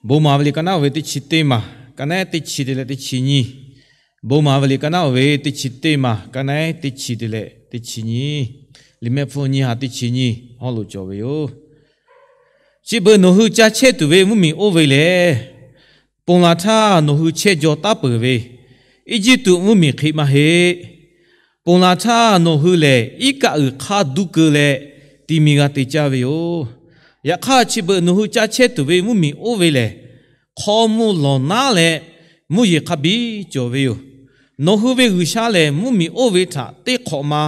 Bon maˍ ve liꞈ ka naˉ oˇ ve teˇ chi teˇ maˬ, ka naˉ teˇ chi te leh teˇ chi nyiˇ. Bon maˍ ve liꞈ ka naˉ oˇ ve teˇ chi teˇ maˬ, ka naˉ teˇ chi te leh teˇ chi nyiˇ. Liꞈ mehˆ hpu nyiˇ ha teˇ chi nyiˇ hawˉ lo cawˬ ve yoˬ. Chi beuꞈ nawˬ hui ca chehˇ tuˬ ve mvuhˇmiˬ oˇ ve lehˬ, ponˬ laˬ htaˇ nawˬ hui chehˇ jaw taˉ peuˬ ve Eˇjiˇtuꞈ mvuhˇmiˬ hk'e maˇ heˆ. Ponˬ laˬ htaˇ nawˬ hui lehˬ, iˉ kaˆ uiˍ hk'aˇ duˇ keu leh ti mi g'a te caˇ ve yoˬ. Yaꞈ hk'aˇ, chi beuꞈ nawˬ hui ca chehˇ tuˬ ve mvuhˇmiˬ oˇ ve lehˬ, hk'aw mvuhˇ lawˬ naˉ leh mvuhˇ yeˬ hk'a biˇ cawˬ ve yoˬ. Nawˬ hui ve G'uiˬsha lehˬ, mvuhˇmiˬ oˇ ve htaꞈ teˇ hk'awꞈ ma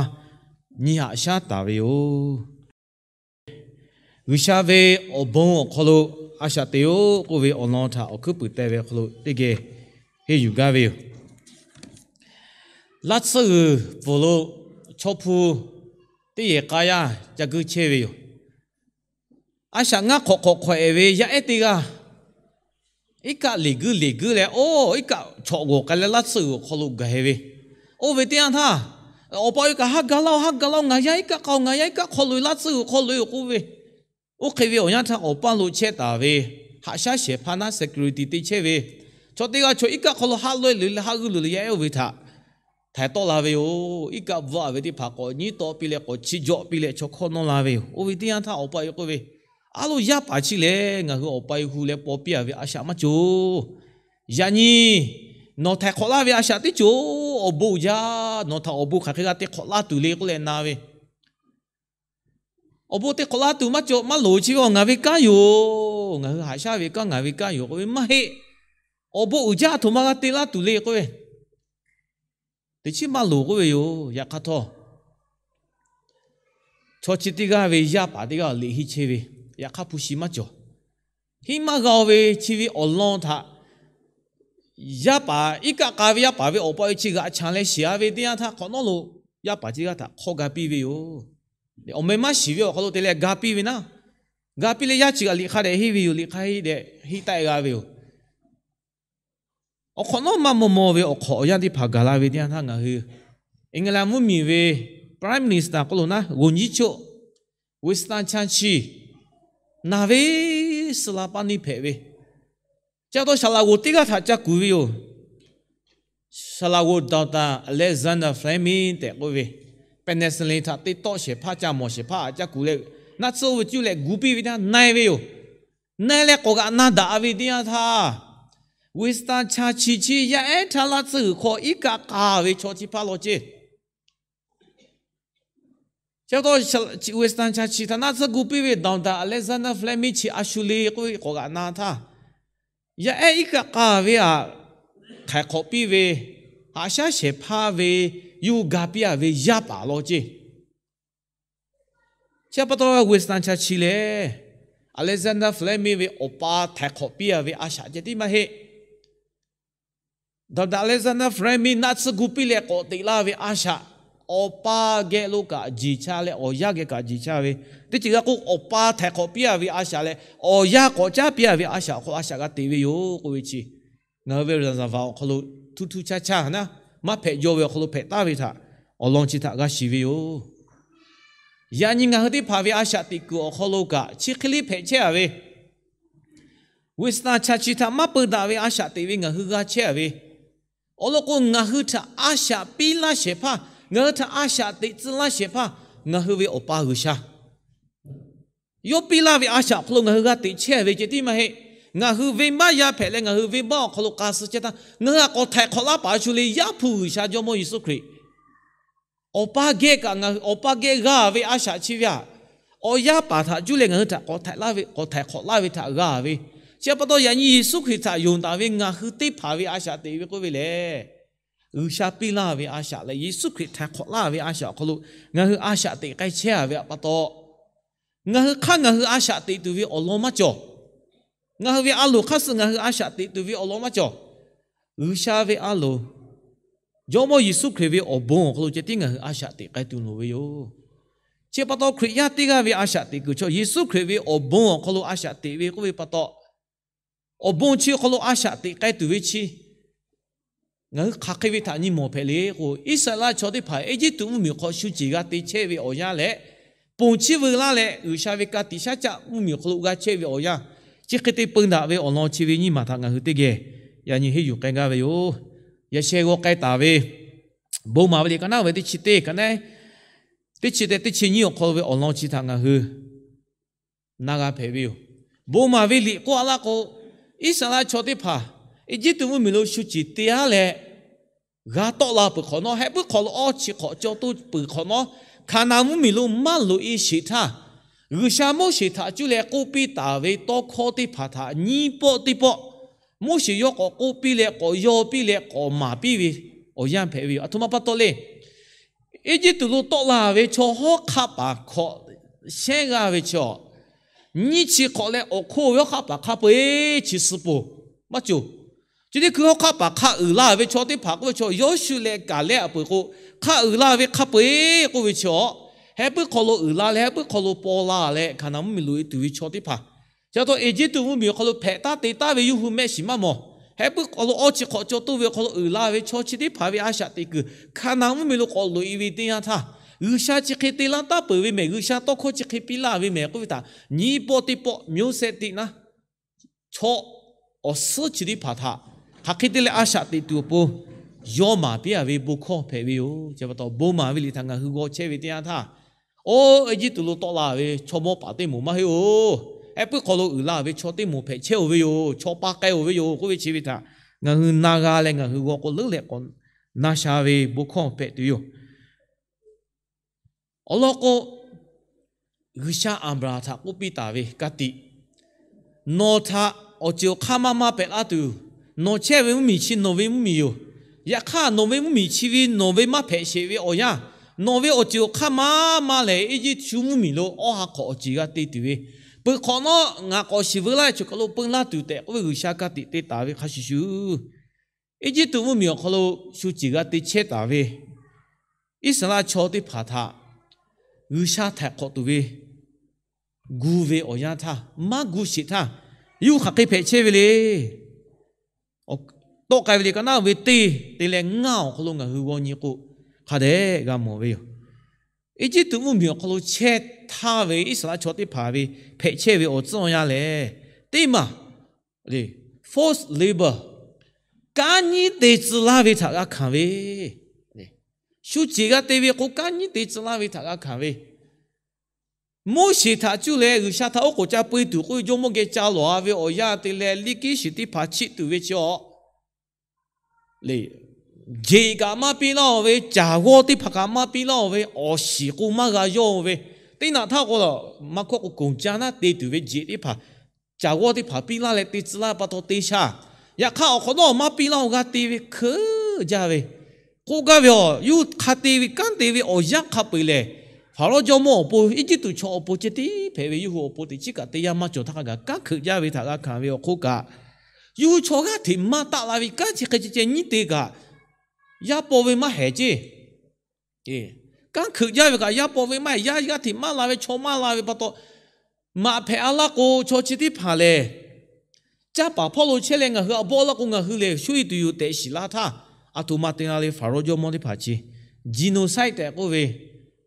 nyi haꞈ shaˉ taˍ ve yoˬ. G'uiˬsha ve awˬ bon awˬ hk'aw lo a shaꞈ teꞈ-oˆ k'oˆ ve awˬ lawn htaꞈ awˬ hkuiˉ puiˍ teh ve awˬ hk'aw lo teˇ geh henˇ yuˬ gaˇ ve yoˬ. Laˇ tsuhˇ g'uiˬ pfuhˍ lo chaw hpu teˇ yehˬ k'a yaˇ ca guiˇ chehˇ ve yoˬ. A shaꞈ ngaˇ hk'awꞈ hk'awꞈ hk'awꞈ-ehˍ ve yaˇ ehˉ teˇ g'aˇ iˉ kaˆ leˬ guiˇ leˬ guiˇ leh, oˇ iˉ kaˆ chawꞈ g'awˬ k'ai leh laˇ tsuhˇ g'uiˬ awˬ hk'aw lo gaˬ-e ve. Oˇ ve teˇ yanˇ htaˇ, awˬ pa ve kaꞈ, Haˉ ga laˇ-oˆ, haˉ ga laˇ-oˆ, ngaˬ yaˇ iˉ kaˆ k'a-oˬ, ngaˬ yaˇ iˉ kaˆ hk'aw loꞈ-e, laˇ tsuhˇ g'uiˬ hk'aw loꞈ-e-oˬ k'oˆ ve. Oˇ hk'e ve awˬ yanˇ htaˇ, awˬ paˇ lo chehˇ taˍ ve haꞈ shaˉ shehˍ hpaˇ naˉ security te chehˇ ve chaw teˇ g'aˇ chaw iˉ kaˆ hk'aw lo haˆ lawehˇ leuˬ leh haˆ g'uiˇ leuˬ leh yaˇ ehˉ oˇ ve htaꞈ htaiˍ tawˆ la ve yoˬ. Iˉ kaˆ bvuhꞈ-a ve teˇ hpaˍ k'awꞈ nyiˉ tawˆ piˇ leh k'awꞈ chi jawꞈ piˇ leh chaw hkawˇ nawˇ la ve yoˬ. Oˇ ve teˇ yanˇ htaˇ awˬ pa ve k'oˆ ve, Aˉ lo yaˇ paˍ chi lehˬ, ngaˬ hui awˬ pa ve hu leh paw piˇ-a ve a shaꞈ maˇ cawˬ. Yaꞈ nyi nawˬ htaiˍ hk'awꞈ laˇ ve a shaꞈ teˇ cawˬ. Awˬ bon uiˍ jaˇ. Nawˬ htaꞈ awˬ bon hk'aˬ hk'e g'a te hk'awꞈ laˇ tuˬ le k'oˆ leh na ve. Awˬ bon te hk'awꞈ laˇ tuˬ maˇ cawˬ, maˇ loˍ. Chi ve awˬ ngaˬ ve kanˉ yoˬ. Ngaˬ hui haꞈ shaˉ ve kanˉ ngaˬ ve kanˉ yoˬ k'oˆ ve maˇ heˆ. Awˬ bon uiˍ jaˇ, a htoꞈ ma g'a te laˇ tuˬ le k'oˆ ve, teˇ chiˉ maˇ loˍ k'oˆ ve yoˬ. Yaꞈ hk'aˇ htawˇ, chaw chi teˇ g'aˇ ve yaˇ paˍ teˇ g'aˇ liꞈ henˇ chehˇ ve, yaꞈ hk'aˇ hpu shi maˇ cawˬ. Henˇ maˇ g'a-o ve chi ve awˬ lawn htaꞈ yaˇ paˍ iˉ kaˆ k'a ve yaˇ paˍ ve awˬ pa ve chi g'aꞈ chanˍ leh shiˍ-a ve teˇ yanˇ htaˇ, hk'awꞈ nawˉ lo yaˇ paˍ teˇ g'aˇ htaꞈ hk'awˇ ga piˇ ve yoˬ. Awˬ meh maˇ shiˍ ve awˬ hk'aw lo te leh ga piˇ ve naˉ, ga piˇ leh yaˇ chi g'aꞈ liꞈ hk'a dehꞈ henˇ ve yoˬ. Liꞈ hk'a henˇ dehꞈ henˇ taˆ-e g'a ve yoˬ. Awˬ hk'awꞈ nawˉ maˇ maw maw ve awˬ hk'awꞈ awˬ yanˇ teˇ hpaˍ gaˬ la ve teˇ yanˇ htaˇ, ngaˬ hui England mvuhˇmiˬ ve Prime Minister k'oˆ lo naˉ, ဝန်ကြီးချုပ် Winston Churchill naˬ ve, suh la paˇ neˇ hpehꞈ ve. Chi pa taw saˍ laꞈ g'oˍ teˇ g'aˇ htaꞈ ca kuˬ ve yoˬ. Saˍ laꞈ g'oˍ Doctor Alexander Fleming tehꞈ k'oˆ ve, penicillin htaꞈ te tawˆ shehˍ hpaˇ, ca mawˬ shehˍ hpaˇ htaꞈ ca kuˬ leh, naˆ tsuhˇ oˇ ve cuˇ leh gu piˇ ve teˇ yanˇ na-e ve yoˬ. Na-e leh k'awꞈ g'aꞈ na daꞈ ve teˇ yanˇ htaˇ, Winston Churchill chi yaˇ ehˉ htaˇ laˇ tsuhˇ g'uiˬ hk'aw iˉ kaˆ k'a ve chaw chi hpaˇ law ceˇ. Chi pa taw, Winston Churchill htaꞈ naˆ tsuhˇ gu piˇ ve Doctor Alexander Fleming chi a shu le k'oˆ ve k'awꞈ g'aꞈ na htaˇ, yaˇ ehˉ iˉ kaˆ k'a ve htaꞈ htaiˍ hk'awꞈ piˇ ve, haꞈ shaˉ shehˍ hpaˇ ve yawˇ hui ga piˇ-a ve yaˇ paˍ law ceˇ. Chi pa taw, Winston Churchill lehˬ Alexander Fleming ve awˬ pa htaiˍ hk'awꞈ piˇ-a ve a shaꞈ ceh tiˉ maˇ heˆ. Doctor Alexander Fleming naˆ tsuhˇ gu piˇ leh k'awꞈ teꞈ laˇ ve a shaꞈ, awˬ pa geh lo kaꞈ jeˬ cha leh awˬ yaˇ geh kaꞈ jeˬ cha ve, teˇ ceuˬ g'a k'o, awˬ pa htaiˍ hk'awꞈ piˇ-a ve a shaꞈ leh awˬ yaˇ k'awꞈ caˉ piˇ-a ve a shaꞈ awˬ hk'aw lo a shaꞈ g'a teꞈ ve yoˬ k'oˆ ve chi, ngaˬ hui ve ရာဇဝင် awˬ hk'aw lo htuˇ htuˇ caˇ caˇ naˉ, maˇ hpehꞈ jaw ve awˬ hk'aw lo hpehꞈ taˍ ve htaꞈ awˬ lawn chi htaꞈ g'a shiˍ ve yoˬ. Yaꞈ nyi ngaˬ hui teˇ hpaˍ ve a shaꞈ teꞈ kuiˬ awˬ hk'aw lo kaꞈ chi hk'e le hpehꞈ chehˇ-a ve, Winston Churchill htaꞈ maˇ peu daꞈ ve a shaꞈ teꞈ ve ngaˬ hui g'a chehˇ-a ve, awˬ lawn k'o, ngaˬ hui htaꞈ a shaꞈ piˇ laˇ shehˍ hpaˇ, ngaˬ hui htaꞈ a shaꞈ teꞈ tcuh laˇ shehˍ hpaˇ, ngaˬ hui ve Awˬ pa G'uiˬsha. Yawˇ piˇ laˇ ve a shaꞈ awˬ hk'aw lo ngaˬ hui g'a teꞈ chehˇ ve ceh tiˉ maˇ heˆ. Ngaˬ hui venˇbaˆ yaˇ hpehꞈ leh ngaˬ hui venˇbaˆ awˬ hk'aw lo k'a suh chehˇ htaˇ, ngaˬ hui htaꞈ k'awꞈ htaiˍ hk'awꞈ laˇ paˍ shu le, Yaˇ hpu G'uiˬsha Jawˇmawˇ Yeˍsuˆ Hkriꞈ. Awˬ pa geh kaꞈ ngaˬ hui, Awˬ pa geh g'a ve a shaꞈ chi ve htaꞈ, awˬ yaˇ paˍ htaꞈ cuˇ leh ngaˬ hui htaꞈ k'awꞈ htaiˍ hk'awꞈ laˇ ve htaꞈ g'a ve, chi pa taw yaꞈ nyi Yeˍsuˆ Hkriꞈ htaꞈ yonˍ taˍ ve ngaˬ hui teˇ hpaˍ ve a shaꞈ teꞈ ve k'oˆ ve lehˬ, G'uiˬsha piˇ laˇ ve a shaꞈ leh Yeˍsuˆ Hkriꞈ htaiˍ hk'awꞈ laˇ ve a shaꞈ awˬ hk'aw lo ngaˬ hui a shaꞈ teꞈ k'ai chehˇ-a ve pa taw, ngaˬ hui hk'aˇ ngaˬ hui a shaꞈ teꞈ tuˬ ve awˬ lawn maˇ cawˬ. Ngaˬ hui ve a loˍ hk'aˇ suh ngaˬ hui a shaꞈ teꞈ tuˬ ve awˬ lawn maˇ cawˬ. G'uiˬsha ve a loˍ, Jawˇmawˇ Yeˍsuˆ Hkriꞈ ve awˬ bon awˬ hk'aw lo ceh tiˉ ngaˬ hui a shaꞈ teꞈ k'ai tuˬ loˍ ve yoˬ. Chi pa taw Hkriꞈ yaˇ teˇ g'aˇ ve a shaꞈ teꞈ kuiˬ chaw Yeˍsuˆ Hkriꞈ ve awˬ bon awˬ hk'aw lo a shaꞈ teꞈ ve k'oˆ ve pa taw, awˬ bon chi awˬ hk'aw lo a shaꞈ teꞈ k'ai tuˬ ve chi ngaˬ hui hk'aˬ hk'e ve htaꞈ nyi mawˬ hpehꞈ le k'o, Iˉsaˍreˍlaˆ chaw teˇ hpaˍ Eˇjiˇtuꞈ mvuhˇmiˬ hk'aw shu ceˬ g'a te chehˇ ve awˬ yanˇ leh, ponˬ chiˇ veu laˇ leh G'uiˬsha ve ka tiꞈ shaˉ caˆ mvuhˇmiˬ awˬ hk'aw lo g'a chehˇ ve awˬ yanˇ, chi hk'e te peu daꞈ ve awˬ lawn chi ve nyiˇ maˬ htaꞈ ngaˬ hui teˇ geh yaꞈ nyi henˇ yuˬ k'ai gaˇ ve yoˬ. Yaꞈ sheh g'aw k'ai taˍ ve Bon maˍ ve liꞈ ka naˉ ve teˇ chi teˇ ka naˉ, teˇ chi teh teˇ chi nyiˇ awˬ hk'aw lo ve awˬ lawn chi htaꞈ ngaˬ hui na g'a hpehꞈ ve yoˬ. Bon maˍ ve liꞈ k'oˆ a laˇ k'o, Iˉsaˍreˍlaˆ chaw teˇ hpaˍ Eˇjiˇtuꞈ mvuhˇmiˬ lo shu ceˬ te a leh g'a tawˆ la peuˬ hk'awꞈ nawˉ, heh puiˉ hk'aw lo awˇ chi hk'awꞈ caw toˇ peuˬ hk'awꞈ nawˉ, Hkaˍnanˍ mvuhˇmiˬ lo maˇ loꞈ e sheˍ htaˇ, G'uiˬsha Moˉseˍ htaꞈ cuˇ leh k'oˆ piˇ taˍ ve tawˇ hkawˇ teˇ hpaˍ htaꞈ nyiˇ pawˆ teˇ pawˆ Moˉseˍ yawˇ k'awꞈ k'oˆ piˇ leh k'awꞈ yaw piˇ leh k'awꞈ maˍ piˇ ve awˬ yanˇ hpehꞈ ve yoˬ. Aˬ htoꞈ ma pa taw le, Eˇjiˇtuꞈ lo tawˆ la ve chaw hawˉ hk'aˆ paˍ hkawꞈ shehˉ g'aˇ ve chaw, nyiˇ chi hk'awꞈ leh awˬ hk'oˆ ve hawˉ hk'aˆ paˍ hk'a peu-eˬ chi suh poˬ maˇ cawˬ. Chi teˇ hkui hawˉ hk'aˆ paˍ hk'a uiˍ la ve chaw teˇ hpaˍ k'oˆ ve chaw, Yawˇshuˆ leh Kaˍlehˆ a peuˬ k'o, hk'a uiˍ la ve hk'a peu-eˬ k'oˆ ve chaw, heh puiˉ hk'aw lo uiˍ la leh heh puiˉ hk'aw lo paw la leh Hkaˍnanˍ mvuhˇmiˬ loꞈ e tuˬ ve chaw teˇ hpaˍ, chi pa taw Eˇjiˇtuꞈ mvuhˇmiˬ awˬ hk'aw lo hpehꞈ taˉ te taˉ ve yawˇ hui mehˆ shiˍ maˇ mawˬ. Heh puiˉ hk'aw lo awˇ chi hk'awꞈ caw toˇ ve awˬ hk'aw lo uiˍ la ve chaw chi teˇ hpaˍ ve a shaꞈ teꞈ kuiˬ Hkaˍnanˍ mvuhˇmiˬ lo k'awꞈ loꞈ e ve teˇ yanˇ htaˇ, G'uiˬsha chi hk'e te laˇ taˉ peuˬ ve mehˬ, G'uiˬsha tawˇ hkawˇ chi hk'e piˇ laˇ ve mehˬ k'oˆ ve htaꞈ nyiˇ pawˆ teˇ pawˆ မျိုးဆက် teˇ naˉ, chaw awˬ suhˉ chi teˇ hpaˍ htaꞈ hk'aˬ hk'e te leh a shaꞈ teꞈ tuˬ awˬ pon yawˇ maˍ piˇ a ve bon hkawˇ hpehꞈ ve yoˬ. Chi pa taw bon maˍ ve liꞈ htaꞈ ngaˬ hui g'aw chehˇ ve teˇ yanˇ htaˇ, oˇ Eˇjiˇtuꞈ lo tawˆ la ve chaw mawˇ paˍ teˇ moˍ maˇ heˆ oˬ. Heh puiˉ hk'aw lo uiˍ la ve chaw teˇ moˍ hpehꞈ chehˇ oˬ ve yoˬ. Chaw pa k'ai oˬ ve yoˬ k'oˆ ve chi ve htaꞈ ngaˬ hui na g'a leh ngaˬ hui g'aw k'o leuˉ leh k'awꞈ na sha ve bon hkawˇ hpehꞈ tuˬ yoˬ. Awˬ lawn k'o, G'uiˬsha Aˍbraˍhanˍ htaꞈ k'oˆ piˇ taˍ ve ka tiꞈ, nawˬ htaꞈ awˬ ceuˬ awˬ hk'aˇ maˇ maˇ pehꞈ laˇ tuˬ, nawˬ chehˇ ve mvuhˇmiˬ chi nawˬ ve mvuhˇmiˬ yoˬ. Yaꞈ hk'aˇ nawˬ ve mvuhˇmiˬ chi ve nawˬ ve maˇ hpehꞈ sheˍ ve awˬ yanˇ, nawˬ ve awˬ ceuˬ awˬ hk'aˇ maˇ maˇ lehˬ, Eˇjiˇtuꞈ mvuhˇmiˬ lo awˇ ha hk'awꞈ awˬ ceuˬ g'a te tuˬ ve, peuˬ hk'awꞈ nawˉ ngaˬ k'awꞈ shiˍ veu laˇ ve chaw hk'aw lo peu laˇ tuˬ tehꞈ k'oˆ ve G'uiˬsha ka tiꞈ te taˍ ve hk'a shuˍ shuˍ, Eˇjiˇtuꞈ mvuhˇmiˬ awˬ hk'aw lo shu ceˬ g'a te chehˇ taˍ ve Iˉsaˍreˍlaˆ chaw teˇ hpaˍ htaꞈ G'uiˬsha htaiˍ hk'awꞈ tuˬ ve gu ve awˬ yanˇ htaˇ, maˇ gu sheˍ htaˇ, yawˇ hui hk'aˬ hk'e hpehꞈ chehˇ ve le. Tawˆ k'ai ve liꞈ ka naˉ ve teˇ te leh ngaˇ awˬ hk'aw lo ngaˬ hui g'aw nyi k'o, hk'a dehꞈ g'a mawˬ ve yoˬ. Eˇjiˇtuꞈ mvuhˇmiˬ awˬ hk'aw lo chehˇ htaˇ ve Iˉsaˍreˍlaˆ chaw teˇ hpaˍ ve hpehꞈ chehˇ ve awˬ tcuhˉ awˬ yanˇ lehˬ, teˇ maˬ forced labour, kanˉ nyiˉ te tcuh laˇ ve htaꞈ g'a hkanˍ ve, shu ceˬ g'a te ve k'o kanˉ nyiˉ te tcuh laˇ ve htaꞈ g'a hkanˍ ve, Moˉseˍ htaꞈ cuˇ leh G'uiˬsha htaꞈ oˉ k'oˍ ca peu e tuˬ k'oˆ ve jawˇmawˇ geh ca lawˬ a ve awˬ yanˇ te leh liˇ kiˉ shiˍ teˇ hpaˍ chiˆ tuˬ ve chi awˬ jeꞈ kaꞈ maˇ piˇ laˇ-oˬ ve, caˬ g'awˇ teˇ hpaˍ kaꞈ maˇ piˇ laˇ-oˬ ve, awˬ shiˍ k'o maˇ g'a yawˇ-oˬ ve, teˇ naꞈ htaˇ k'o maˇ hkawˇ k'o koˍ caˇ naˉ te tuˬ ve jeꞈ teˇ hpaˍ, caˬ g'awˇ teˇ hpaˍ piˇ laˇ leh te tcuh laˇ pa taw te sha. Yaꞈ hk'aˇ awˬ hk'awꞈ nawˉ maˇ piˇ laˇ-oˬ g'a te ve hkeuˉ jaˇ ve, k'oˆ gaˇ ve, yawˇ hk'a te ve kanˉ te ve awˬ yanˇ hk'a peu-eˬ lehˬ, Hpaˍrawˇ jawˇmawˇ awˬ pon, Eˇjiˇtuꞈ chaw awˬ pon ceh tiˉ hpehꞈ ve yawˇ hui awˬ pon teꞈ chiˉ kaꞈ te yaˇ maˇ cawˬ htaˇ hk'a gaˬ kanˉ hkeuꞈ jaˇ ve htaꞈ g'a hkanˍ ve awˬ hk'oˆ kaꞈ, yawˇ hui chaw g'aˇ hteꞈ maˇ taˆ la ve kanˉ chi hk'e ceh ceh nyiˉ te kaꞈ, yaˇ paw ve maˇ hehˍ ceˇ. Kanˉ hkeuꞈ jaˇ ve kaꞈ yaˇ paw ve maˇ hehˍ, yaˇ g'aˇ hteꞈ maˇ la ve chaw maˇ la ve pa taw, maꞈ hpehꞈ a laˇ k'o chaw chi teˇ hpaˍ lehˬ, caˇ paˍ hpawˇ lo chehˇ leh ngaˬ hui a bawˆ laˇ k'o ngaˬ hui lehˬ shu e tuˬ yoˬ tehꞈ shiˍ laˇ htaˇ, aˬ htoꞈ ma te la le, Hpaˍrawˇ jawˇmawˇ teˇ hpaˍ chi genocide tehꞈ k'oˆ ve,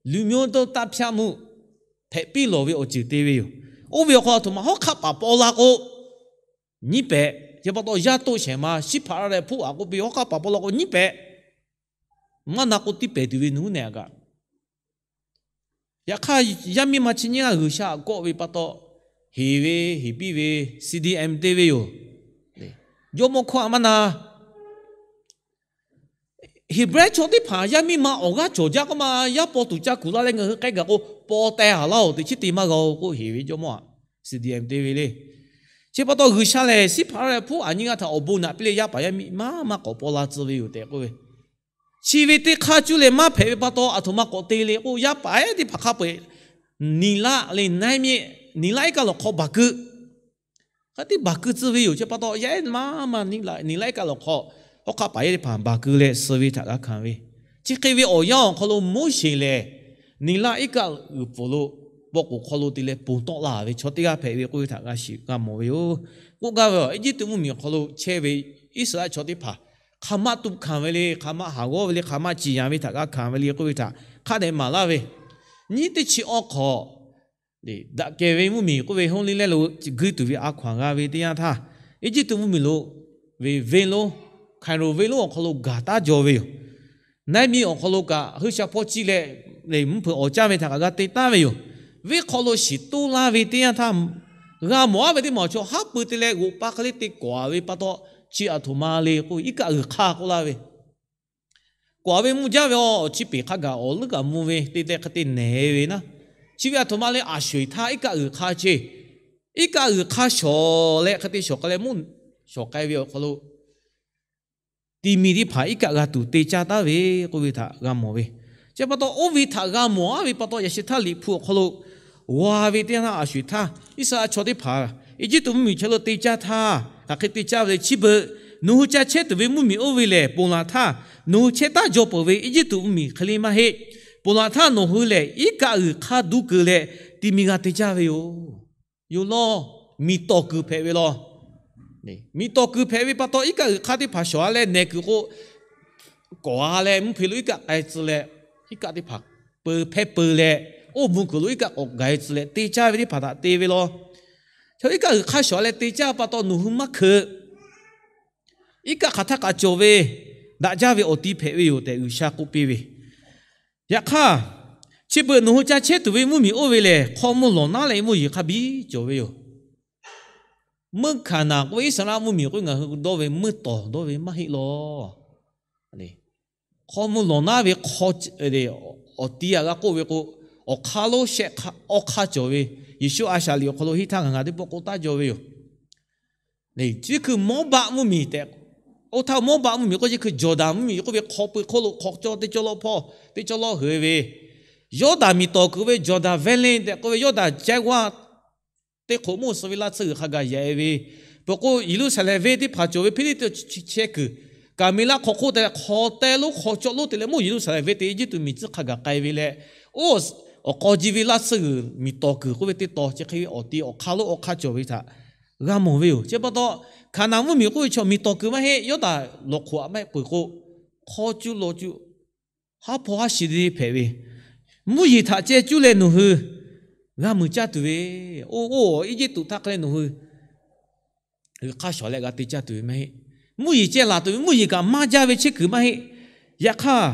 လူမျိုးတုံးသတ်ဖြတ်မှု hpehꞈ piˇ lawˬ ve awˬ ceuˬ te ve yoˬ. Oˇ ve awˬ hk'aw aˬ htoꞈ ma hawˉ hk'aˆ paˍ paw la k'o, nyiˉ pehꞈ, chi pa taw yaˇ toˆ shehˍ ma shiˉ hpaˍ raˇ leh hpuˉ aꞈ k'oˆ piˇ hawˉ hk'aˆ paˍ paw la k'o nyiˉ pehꞈ, maˇ na k'o tiˇ pehˍ tuˬ ve nuˬ neˬ a kaꞈ. Yaꞈ hk'aˇ, yaˇ miˇ ma chi nyiˇ g'aˇ G'uiˬsha aꞈ kawˆ ve pa taw, heˍ ve heˍ piˇ ve C D M te ve yoˬ. Jawˇmawˇ hkawˇ aꞈ maˇ na. Heˍbrehˇ chaw teˇ hpaˍ yaˇ miˇ ma awˬ g'aˇ cawˬ jaˇ k'oˆ ma, yaˇ paw tuˬ ca kuˬ la leh ngaˬ hui k'ai gaˬ k'o, paw teh a laˇ-oˬ, teꞈ chiˉ te maˇ g'a-oˬ k'oˆ heˍ ve jawˇmawˇ aꞈ C D M te ve le. Chi pa taw G'uiˬsha lehˬ, shiˉ hpaˍ raˇ leh hpuˉ aꞈ nyiˇ g'aˇ htaꞈ awˬ bon naꞈ piˇ leh yaˇ paˍ yaˇ miˇ maˇ maˇ k'awꞈ paw la tcuh ve yoˬ tehꞈ k'oˆ ve, chi ve teˇ hk'aˇ cuˇ leh maˇ hpehꞈ ve pa taw, aˬ htoꞈ ma k'awꞈ te le k'o, yaˇ paˍ ehˉ teˇ hpaˍ hk'a peu-eˬ, niˬ laˆ le naiˉ miˆ, niˬ laˆ iˉ kaˆ lawˬ hk'aw baˬ keu, hk'a tiˉ baˬ keu tcuh ve yoˬ. Chi pa taw yaˇ ehˉ maˇ maˇ niˬ laˆ iˉ kaˆ lawˬ hk'aw, hawˉ hk'aˆ paˍ yaˇ teˇ hpaˍ baˬ keu leh suh ve htaꞈ g'a hkanˍ ve, chi hk'e ve awˬ yanˇ awˬ hk'aw lo Moˉseˍ lehˬ, niˬ laˆ iˉ kaˆ uiˍ pfuhˍ lo, paw k'oˍ hk'aw lo te leh ponˬ tawˆ la ve chaw teˇ g'aˇ hpehꞈ ve k'oˆ ve htaꞈ g'a shiˍ g'a mawˬ ve yoˬ. K'oˆ gaˇ ve, Eˇjiˇtuꞈ mvuhˇmiˬ awˬ hk'aw lo chehˇ ve Iˉsaˍreˍlaˆ chaw teˇ hpaˍ hk'aˬ ma tuꞈ hkanˍ ve le, hk'aˬ ma haˍ g'awˇ ve le, hk'aˬ ma ciˍ yanˍ ve htaꞈ g'a hkanˍ ve le k'oˆ ve htaꞈ hk'a dehꞈ maˍ laˇ ve, nyiˇ teˇ chi awˬ hk'aw Daꞈ kehˬ ve mvuhˇmiˬ k'oˆ ve โฮมแลนด์ lo guiˇ tuˬ ve a hkaw-anˬ g'a ve teˇ yanˇ htaˇ, Eˇjiˇtuꞈ mvuhˇmiˬ lo ve venˇ lonˉ, Cairo venˇ lonˉ awˬ hk'aw lo gaˬ taˉ jaw ve yoˬ. Naiˉ miˬ awˬ hk'aw lo kaꞈ hui sha hpawˇ ciˇ leh, mvuhˇ hpeuꞈ awˬ caˇ ve htaꞈ kaꞈ g'a te taˉ ve yoˬ. Venˇ hk'aw lo shiˍ toˇ laˇ ve teˇ yanˇ htaˇ, g'a mawˬ aˉ ve teˇ maˬ awˬ chaw haˉ pui te leh g'oꞈ pa hk'e le te kawˍ-a ve pa taw, chi aˬ htoꞈ ma le k'o, iˉ kaˆ g'uiˬ hk'aˇ k'oˆ laˇ ve kawˍ-a ve mvuh jaˇ ve, awˬ chi peˍ hk'a gaˬ awˬ leuˉ kaꞈ mvuh ve te leh hk'e te nehˬ ve naˉ, chi ve aˬ htoꞈ ma le, aˬ sho-eˬ htaˇ iˉ kaˆ g'uiˬ hk'aˇ chehˇ, iˉ kaˆ g'uiˬ hk'aˇ shawˍ leh hk'e te shawˍ k'ai leh mvuhˇ shawˍ k'ai ve awˬ hk'aw lo, ti mi teˇ hpaˍ iˉ kaˆ g'a tuˬ te caˇ taˉ ve k'oˆ ve htaꞈ g'a mawˬ ve. Chi pa taw, oˇ ve htaꞈ g'a mawˬ-a ve pa taw, yaꞈ sheh htaˇ Liꞈ hpu awˬ hk'aw lo g'aw ve teˇ yanˇ htaˇ, aˬ sho-eˬ htaˇ Iˉsaˍreˍlaˆ chaw teˇ hpaˍ Eˇjiˇtuꞈ mvuhˇmiˬ chaw lo te caˇ htaˇ, hk'aˬ hk'e te caˇ ve le. Chi beuꞈ nawˬ hui ca chehˇ tuˬ ve mvuhˇmiˬ oˇ ve lehˬ, ponˬ laˬ htaˇ nawˬ hui chehˇ taˉ jaw peuˬ ve Eˇjiˇtuꞈ mvuhˇmiˬ hk'e le maˇ heˆ. Ponˬ laˬ htaˇ nawˬ hui lehˬ iˉ kaˆ g'uiˬ hk'aˇ duˇ keu leh ti mi g'a te caˇ ve yoˬ. Yoˬ lawˇ, miˬ tawˍ kuiˬ hpehꞈ ve law. Miˬ tawˍ kuiˬ hpehꞈ ve pa taw, iˉ kaˆ g'uiˬ hk'aˇ teˇ hpaˍ shawˍ-a leh nehˬ kuiˬ k'o, kawˍ-a leh mvuhˇ hpe lo iˉ kaˆ k'ai tcuh leh, iˉ kaˆ teˇ hpaˍ peu hpehˇ peu leh, oˇ mvuh kuiˬ lo iˉ kaˆ k'awꞈ gaˬ-e tcuh leh te caˇ ve teˇ hpaˍ htaꞈ te ve law. Chaw iˉ kaˆ g'uiˬ hk'aˇ shawˍ-a leh te caˇ pa taw, nawˬ hui maˇ hkeuꞈ. Iˉ kaˆ hk'aˬ htaˇ kaꞈ cawˬ ve, daꞈ jaˇ ve awˬ ti hpehꞈ ve yoˬ tehꞈ G'uiˬsha k'oˆ piˇ ve. Yaꞈ hk'aˇ, chi beuꞈ nawˬ hui ca chehˇ tuˬ ve mvuhˇmiˬ oˇ ve lehˬ, hk'aw mvuh lawˬ naˉ leh mvuhˇ yeˬ hk'a biˇ cawˬ ve yoˬ. Meuˇ Hkaˍnanˍ k'oˆ ve Iˉsaˍreˍlaˆ mvuhˇmiˬ k'oˆ ve ngaˬ hui dawˇ ve meuˇ tawˍ dawˇ ve maˇ heˆ law. Hk'aw mvuh lawˬ naˉ ve awˬ ti aꞈ g'a k'oˆ ve k'o, awˬ hk'aˇ lonˉ shehˆ hk'aˇ awˇ hk'aˇ cawˬ ve, Yeˍsuˆ a shaꞈ liꞈ awˬ hk'aw lo henˇ htaˇ ngaˬ ngaˬ teˇ pawˆ k'oˆ taˉ jaw ve yoˬ. Chi hkui Mawˇbaˆ mvuhˇmiˬ tehꞈ, oˇ htaˇ Mawˇbaˆ mvuhˇmiˬ k'oˆ, chi hkui Jawˇdanˍ mvuhˇmiˬ k'oˆ ve hk'aw pui hk'oˆ lo hk'aw cawˇ teˇ cawˇ lawˇ hpawˇ teˇ cawˇ lawˇ heuˬ ve, Yawˇdanˍ miˬ tawˍ kuiˬ ve Jawˇdanˍ vehˇ leˇ tehꞈ k'oˆ ve Yawˇdanˍ cehˇ g'aˇ teˇ hk'oꞈ mawˇ suh ve laˇ tsuhˇ g'uiˬ hk'a gaˬ yaꞈ-e ve, peuˬ k'o Yeˍruˆsaˍlehnˍ venˇ teˇ hpaˍ cawˬ ve Hpiˇliˇtuꞈ chehˇ kuiˬ, Kaˍmeˍlaˆ hk'aw hk'oˆ te leh hk'aw teh lonˉ hk'aw cawˇ lonˉ te leh mawˇ Yeˍruˆsaˍlehnˍ venˇ te Eˇjiˇtuꞈ miˬ tcuhˉ hk'a gaˬ k'ai ve leh, oˇ awˬ k'aw ji ve laˇ tsuhˇ g'uiˬ miˬ tawˍ kuiˬ k'oˆ ve teˇ taw chi hk'e ve awˬ ti awˬ hk'aˇ lonˉ awˇ hk'aˇ cawˬ ve htaꞈ g'a mawˬ ve yoˬ. Chi pa taw, Hkaˍnanˍ mvuhˇmiˬ k'oˆ ve chaw miˬ tawˍ kuiˬ maˇ heˆ, Yawˇdanˍ lawˬ hk'oꞈ aꞈ maˇ heˆ peuˬ k'o, hk'aw cuˇ lawˬ cuˇ haˉ hpawˇ haˉ shi te hpehꞈ ve, mvuhˇ yeˬ htaꞈ ceh cuˇ leh nawˬ hui g'a muiˬ caˇ tuˬ ve, oˇ oˇ Eˇjiˇtuꞈ htaˇ hk'e leh nawˬ hui g'uiˬ hk'aˇ shawˍ leh g'a te caˇ tuˬ ve maˇ heˆ. Mvuhˇ yeˬ ceh laˬ tuˬ ve, mvuhˇ yeˬ kaꞈ maˇ jaˇ ve chehˇ kuiˬ maˇ heˆ. Yaꞈ hk'aˇ,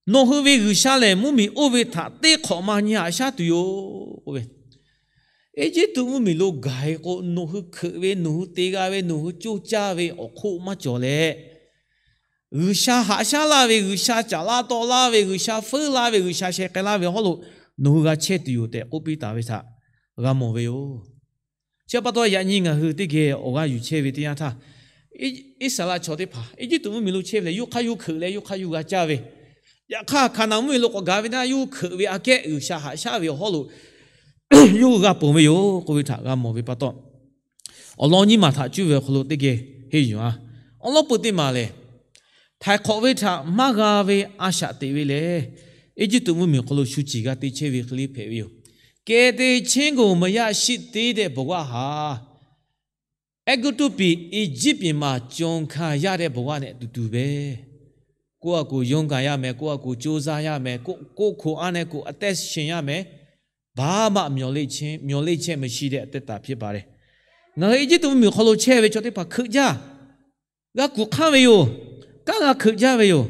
nawˬ hui ve G'uiˬsha lehˬ mvuhˇmiˬ oˇ ve htaꞈ teˇ hk'awꞈ ma nyi haꞈ shaˉ tuˬ yoˬ k'oˆ ve, Eˇjiˇtuꞈ mvuhˇmiˬ lo gaˬ-e k'o, nawˬ hui hkeuꞈ ve, nawˬ hui te g'a ve, nawˬ hui coˇ caˇ ve awˬ hk'oˆ maˇ cawˬ leh, G'uiˬsha haꞈ shaˉ laˇ ve, G'uiˬsha caˍ laˇ tawˆ laˇ ve, G'uiˬsha feuˉ laˇ ve, G'uiˬsha sheh k'ai laˇ ve hawˉ lo nawˬ hui g'a chehˇ tuˬ yoˬ tehꞈ k'oˆ piˇ taˍ ve htaꞈ g'a mawˬ ve yoˬ. Chi pa taw, yaꞈ nyi ngaˬ hui teˇ geh awˬ g'aˇ yuˬ chehˇ ve teˇ yanˇ htaˇ, Iˉsaˍreˍlaˆ chaw teˇ hpaˍ Eˇjiˇtuꞈ mvuhˇmiˬ lo chehˇ ve lehˬ, yawˇ hk'aˇ yawˇ hkeuꞈ leh yawˇ hk'aˇ yawˇ g'a caˇ ve, yaꞈ hk'aˇ Hkaˍnanˍ mvuhˇmiˬ lo k'awꞈ gaˬ ve htaˇ, yawˇ hkeuꞈ ve aꞈ kehˉ G'uiˬsha haꞈ shaˉ ve awˬ hawˉ lo yawˇ hui g'a ponˬ ve yoˬ k'oˆ ve htaꞈ g'a mawˬ ve pa taw, awˬ lawn nyiˇ maˬ htaꞈ cuˇ ve awˬ hk'aw lo teˇ geh henˇ yuˬ-a. Awˬ lawn peuˬ teˇ maˬ lehˬ, htaiˍ hk'awꞈ ve htaꞈ maˇ g'a ve a shaꞈ teꞈ ve lehˬ, Eˇjiˇtuꞈ mvuhˇmiˬ awˬ hk'aw lo shu ciˬ g'a te chehˇ ve hk'e le hpehꞈ ve yoˬ. Kehˬ te chehˇ g'oˬ maˬ yaˇ shiˆ teˇ dehˆ bawˬ g'aˇ haˍ, အဲဂုတ္တုပြည် Egypt ပြည်မှာ ကျွန်ခံရတဲ့ ဘဝနဲ့ အတူတူပဲ. ကိုယ့်ဟာကိုယ် ရုန်းကန်ရမယ်, ကိုယ့်ဟာကိုယ် ကြိုးစားရမယ်, ကိုယ့် ကိုယ့်ခွန်အားနဲ့ ကိုယ် အသက်ရှင်ရမယ်. ဘာမှ မျှော်လင့်ခြင်း မျှော်လင့်ချက် မရှိတဲ့ အသက်တာ ဖြစ်ပါတယ်. Ngaˬ hui Eˇjiˇtuꞈ mvuhˇmiˬ awˬ hk'aw lo chehˇ ve chaw teˇ hpaˍ hkeuꞈ jaˇ. G'a kuˬ hk'anˇ ve yoˬ. Kanˉ g'a hkeuꞈ jaˇ ve yoˬ.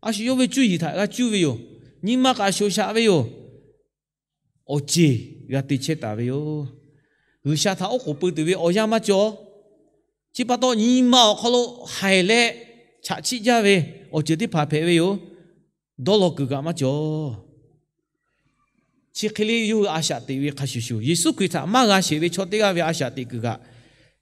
A shu yawˇ ve cuˇ yiˍ htaꞈ g'a cuˇ ve yoˬ. Nyi ma kaꞈ shoˍ shaꞈ ve yoˬ. Awˬ ceˬ g'a te chehˇ taˍ ve yoˬ. G'uiˬsha htaꞈ oˉ k'oˍ pui tuˬ ve awˬ yanˇ maˇ cawˬ. Chi pa taw, nyi ma awˬ hk'aw lo haiˬ leh chaꞈ chiˆ jaˇ ve awˬ ceuˬ teˇ hpaˍ hpehꞈ ve yoˬ. Dawˇ law kuiˬ kaꞈ maˇ cawˬ. Chi hk'e le yawˇ hui a shaꞈ teꞈ ve hk'a shuˍ shuˍ, Yeˍsuˆ Hkriꞈ htaꞈ maˇ g'a sheˍ ve chaw teˇ g'aˇ ve a shaꞈ teꞈ kuiˬ kaꞈ,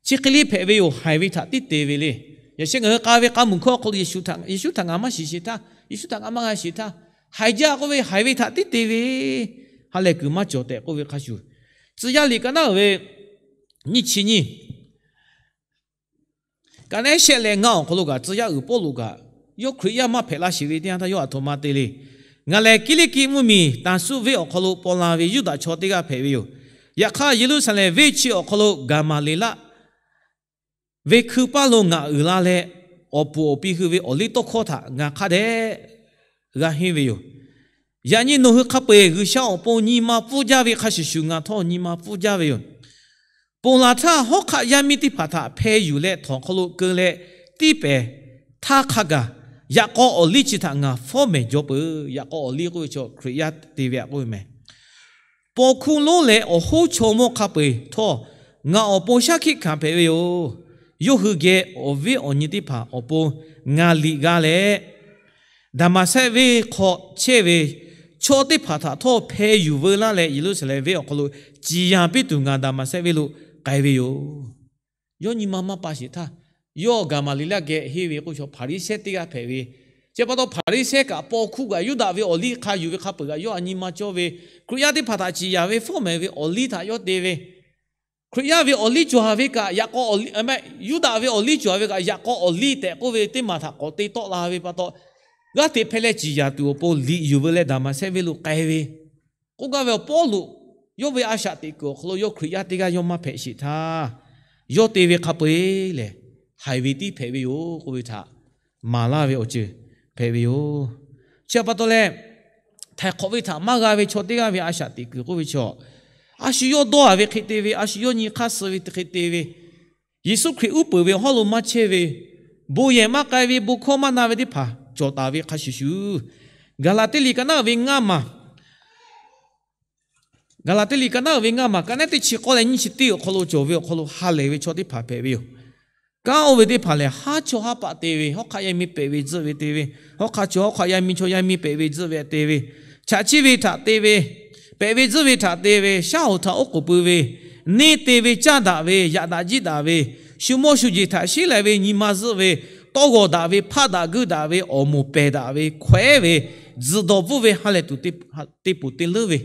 chi hk'e le hpehꞈ ve yoˬ. Haiˬ ve htaꞈ tiˉ te ve le. Yaꞈ sheh ngaˬ hui k'a ve k'a muiˬ hkawˇ awˬ hk'aw lo Yeˍsuˆ htaꞈ, Yeˍsuˆ htaꞈ ngaˬ maˇ shiˍ sheˍ htaˇ, Yeˍsuˆ htaꞈ ngaˬ maˇ g'a sheˍ htaˇ, haiˬ jaˇ k'oˆ ve haiˬ ve htaꞈ tiˉ te ve, ha lehˬ kuiˬ maˇ cawˬ tehꞈ k'oˆ ve hk'a shuˍ, Tcuh yaˇ liꞈ ka naˉ uiˍ ve nyiˇ chi nyiˇ, ka naˉ shehˆ leh ngaˇ awˬ hk'aw lo kaꞈ, tcuh yaˇ uiˍ Pawˇluꞈ kaꞈ, yawˇ Hkriꞈ yaˇ maˇ hpehꞈ laˇ sheˍ ve teˇ yanˇ htaˇ yawˇ aˬ htoꞈ ma te le. Ngaˬ lehˬ Kiˇliˇkiˆ mvuhˇmiˬ Taˍsuˆ venˇ awˬ hk'aw lo paw la ve Yuˇdaꞈ chaw teˇ g'aˇ hpehꞈ ve yoˬ. Yaꞈ hk'aˇ, Yeˍruˆsaˍlehnˍ venˇ chi awˬ hk'aw lo Gaˍmaˍleˍlaˆ ve hkui paˇ lo ngaˬ uiˍ la leh, awˬ puˍ awˬ pi hui ve awˬ liˇ tawˇ hkawˇ htaꞈ ngaˬ hk'a dehꞈ g'a henˇ ve yoˬ. Yaꞈ nyi nawˬ hui hk'a peu-eˬ G'uiˬsha awˬ pon nyi ma pfuhˇ jaˇ ve hk'a shuˍ shuˍ ngaˬ htawˇ nyi ma pfuhˇ jaˇ ve yoˬ. Ponˬ laˬ htaˇ hawˉ hk'aˆ yaˇ miˇ teˇ hpaˍ htaꞈ hpeh yuˬ leh htawnˍ hk'aw lo keu leh tiˇ pehˍ htaˇ hk'a gaˬ, yaꞈ k'aw awˬ liˇ chi htaꞈ ngaˬ fawˉ mehˍ jaw peuˬ. Yaꞈ k'aw awˬ liˇ k'oˆ ve chaw Hkriꞈ yaˇ te ve htaꞈ k'oˆ ve meh. Paw hkuˇ lonˉ leh awˬ hoˉ chaw mawˇ hk'a peu-eˬ htawˇ, ngaˬ awˬ pon shaˉ hkiˆ hkanˍ hpehꞈ ve yoˬ. Yawˇ hui geh awˬ viˉ awˬ nyi teˇ hpaˍ awˬ pon ngaˬ liꞈ g'a leh, Daˍmaˍsehˆ venˇ hk'aw chehˇ ve chaw teˇ hpaˍ htaꞈ htawˇ hpeh yuˬ veu laˇ leh, Yeˍruˆsaˍlehnˍ venˇ awˬ hk'aw lo ciˍ yanˍ piˇ tuˬ ngaˬ Daˍmaˍsehˆ venˇ lo k'ai ve yoˬ. Yawˇ nyi ma maˇ pa sheˍ htaˇ, yawˇ Gaˍmaˍliˍlaˆ geh henˇ ve k'oˆ ve chaw Hpaˍriˍsehˇ teˇ g'aˇ hpehꞈ ve. Chi pa taw Hpaˍriˍsehˇ kaꞈ paw hkuˇ kaꞈ Yuˇdaꞈ ve awˬ liˇ hk'a yuˬ ve hk'a peu-eˬ kaꞈ yawˇ htaꞈ nyi ma cawˇ ve, Hkriꞈ yaˇ teˇ hpaˍ htaꞈ ciˍ yanˍ ve fawˉ mehˍ ve awˬ liˇ htaꞈ yawˇ te ve, Hkriꞈ yaˇ ve awˬ liˇ cawˬ ve kaꞈ yaꞈ k'aw, Yuˇdaꞈ ve awˬ liˇ cawˬ ve kaꞈ yaꞈ k'aw awˬ liˇ tehꞈ k'oˆ ve teˇ maˬ htaꞈ k'awꞈ te tawˆ la ve pa taw, g'aˇ hteꞈ hpehˇ leh ciˍ yanˍ tuˬ awˬ pon liꞈ yuˬ veu leh Daˍmaˍsehˆ venˇ lo k'ai ve. K'oˆ gaˇ ve awˬ Pawˇluꞈ yawˇ ve a shaꞈ teꞈ kuiˬ awˬ hk'aw lo yawˇ Hkriꞈ yaˇ teˇ g'aˇ yawˇ maˇ hpehꞈ sheˍ htaˇ, yawˇ te ve hk'a peu-eˬ lehˬ, haiˬ ve tiˉ hpehꞈ ve yoˬ k'oˆ ve htaꞈ maˍ laˇ ve awˬ ceuˬ hpehꞈ ve yoˬ. Chi pa taw leh, htaiˍ hk'awꞈ ve htaꞈ maˇ g'a ve chaw teˇ g'aˇ ve a shaꞈ teꞈ kuiˬ k'oˆ ve chaw, a shu yawˇ dawˇ a ve hk'e te ve, a shu yawˇ nyi hk'aˇ suh ve hk'e te ve, Yeˍsuˆ Hkriꞈ uˉ peunˍ ve awˬ hawˉ lo maˇ chehˇ ve, bon yehˬ maˇ k'ai ve, bon hkawˇ maˇ na ve teˇ hpaˍ cawˬ taˍ ve hk'a shuˍ shuˍ, Gaˍlaˍtiˆ liꞈ ka naˉ uiˍ ve ngaˇ maˬ, Gaˍlaˍtiˆ liꞈ ka naˉ uiˍ ve ngaˇ maˬ ka naˉ teˇ chi k'awˇ leh nyiˇ chi teˇ awˬ hk'aw lo cawˬ ve awˬ hk'aw lo ha lehˬ ve chaw teˇ hpaˍ hpehꞈ ve yoˬ. Kanˉ oˇ ve teˇ hpaˍ lehˬ, haˉ chawˇ haˉ paˆ te ve, hawˉ hk'aˆ yaˇ miˇ pehꞈ ve tzuhˆ ve te ve, hawˉ hk'aˆ chawˇ hawˉ hk'aˆ yaˇ miˇ chawˇ yaˇ miˇ pehꞈ ve tzuhˆ ve te ve, chaꞈ chiˇ ve htaꞈ te ve, pehꞈ ve tzuhˆ ve htaꞈ te ve, shaˉ hoꞈ htaꞈ oˉ k'oˍ pui ve, neˇ te ve caˇ daꞈ ve, yaꞈ daꞈ jiˇ daꞈ ve, shu mawˇ shu jeˬ htaꞈ sheˉ leh ve nyi ma zuhˆ ve, tawˇ g'awˬ daꞈ ve, hpaˆ daꞈ guiˇ daꞈ ve, awˬ moˍ pehˬ daꞈ ve, hkawehˉ ve, tzuhˬ dawˬ bvuhˆ ve ha lehˬ tuˬ teˇ poˬ teˇ leuˉ ve,